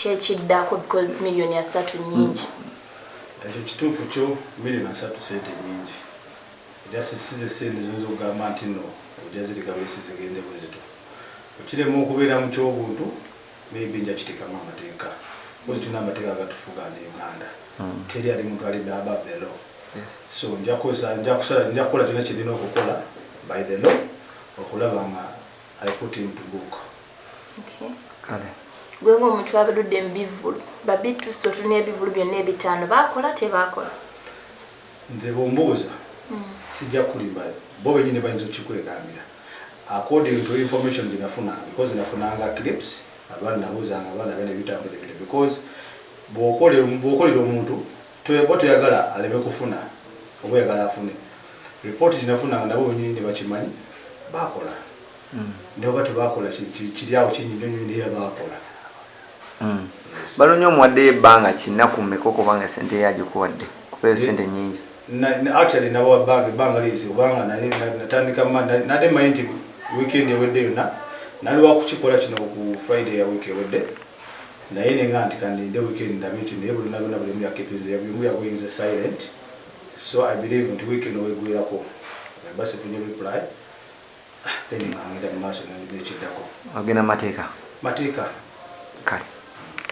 Kyekiddako, because 30 million nyingi. Ekyo kituufu kyo, 30 million sente nyingi, era sisize sente zoyinza okugamba nti no ojja zirika bwesi zigende bwezito. Okirema okubeera mu kyobuntu, maybe nja kiteekamu amateeka, because tulina amateeka agatufuga ne Uganda. Teri ali muntu ali above the law. So nja kukozesa, nja kusala, nja kukola kyonna kyendina okukola by the law okulaba nga I put him to book. Okay. Kale. Gwe ng'omuntu abadudde mu bivvulu, ba B2C, otulina ebivvulu byonna ebitaano, baakola tebaakola? Nze bwombuuza, sijja kulimba, bo benyini bayinza okukikwegambira according to information gye nafunanga, because nafunanga clips, abaana nabuuzanga abaana bene ebitambula ebintu, because bw'okolera omuntu bo toyagala aleme kufuna oba oyagala afune. Report gye nafunanga, nabo benyini bakimanyi bakola, ne oba tebakola kiri awo kinyi nnyo, naye bakola. Yes. Balonye omuwaddeyo ebbanga kinaku mmeka okubanga sente ye agikuwadde, kuba eyo sente nyingi? Actually nabawa bbanga, ebbanga liyise, kubanga natandika nadde mmanyi nti weekend ewedde yonna nali wakukikola kino ku Friday ya week ewedde, naye nenga nti kandinde weekend ndabe nti, naye buli lunaku buli omu yakipinze, buli omu yagoyinze silent. So I believe nti weekend owegwerako mba sifunye reply, then nga ngenda mu maaso nekiddako. Ogenda mu mateeka? Mateeka. Kale.